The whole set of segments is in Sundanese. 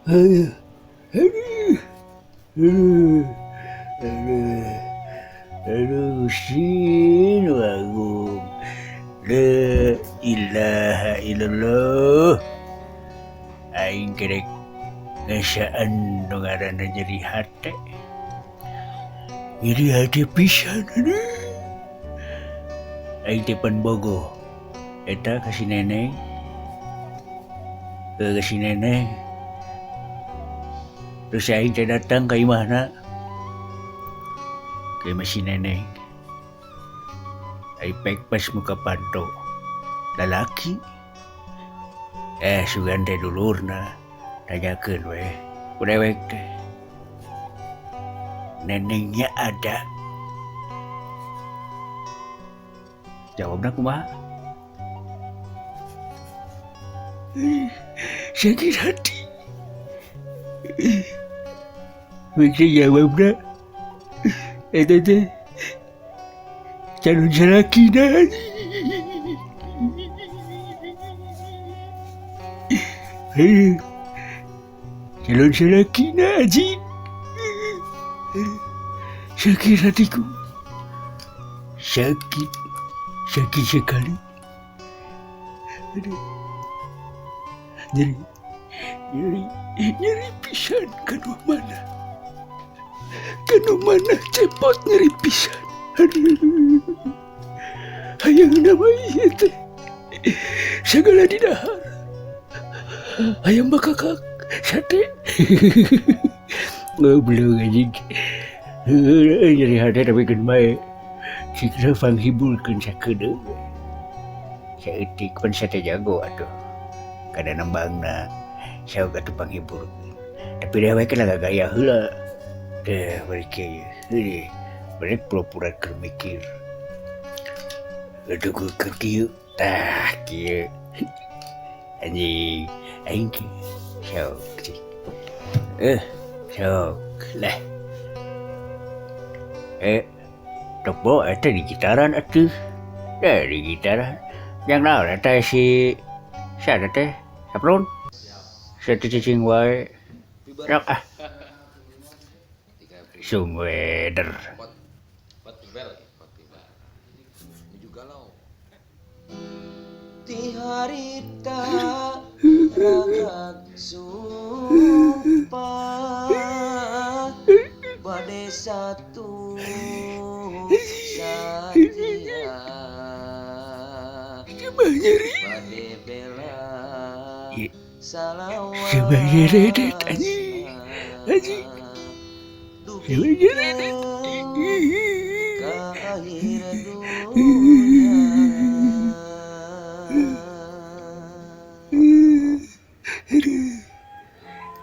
Aduh. Aduh. Aduh. Aduh. Aduh, Gusti nu agung. La ilaha illallah. Aing kerek ngasaan nu ngaranna nyeri hate. Nyeri hate pisan. Aduh. Aing teh pan bogoh. Eta ka si neneng. Ka si neneng. Terus aing teh datang ka imahna. Ka imah si neneng. Ai pek pas muka panto. Lalaki. Eh sugan teh dulurna. Tanyakeun we. Ku dewek teh. Nenengnya ada. Jawabna kumaha? Sakit hati. Bisa jawabna. Eta teh calon salakina. Calon salakina anjing. Sakit hatiku. Sakit. Sakit sekali. Aduh. Nyeri. Nyeri. Nyeri pisan kanu mana. Kanu mana cepot nyeri pisan. Aduh. Hayang nama ieu teh. Segala didahar. Hayang bakakak sate. Goblok anjing. Nyeri hate tapi keun bae. Siksa panghiburkeun sakedeung. Saeutik pan sate jago atuh. Kada nembangna saug atuh panghiburkeun. Tapi dewek lah gaya heula. Teh bari kieu ye. Bari pura-pura keur mikir. Aduh keur kieu. Tah kieu. Anjing aing kieu. Sok cik. Sok lah. Tok eta di gitaran atuh. Dah di gitaran. Yang naon eta si siapa teh? Saprun? Satu cicing wae. Rok ah. Sumweder. Ti harita ragag sumpah bade satu satia bade bela Sebenarnya anjing. Anjing. Dugi ka akhir dunya.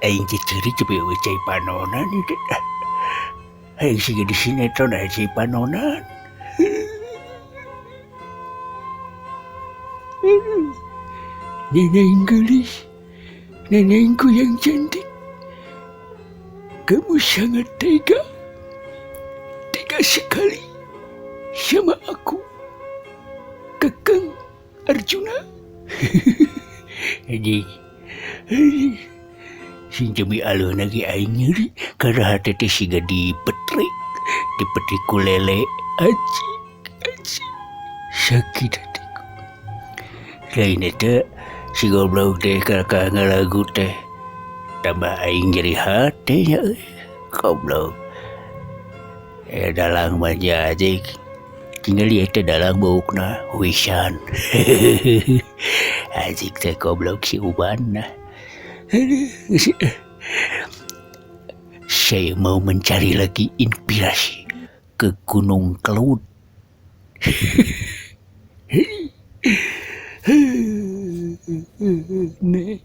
Aing teh ceurik tapi eueuh cai panonan ieu teh. Aing siga di sinetron aya cai panonan. Neneng gelis, nenengku yang cantik. Kamu sangat tega. Tega sekali sama aku. Kakang Arjuna. Anjing. Anjing. Sing jemi aleuhna ge aing nyeri karena hate teh siga dipetrik, dipetrik ku lele. Anjing, anjing. Sakit hatiku. Lain eta si goblok teh kakak ngalagu teh. Tambah aing nyeri hate nya euy. Goblok. Dalang mah anjing. Tinggal ieu teh dalang buukna huisan. Anjing teh goblok si Uban nah. Saya mau mencari lagi inspirasi ke Gunung Kelud. Nek.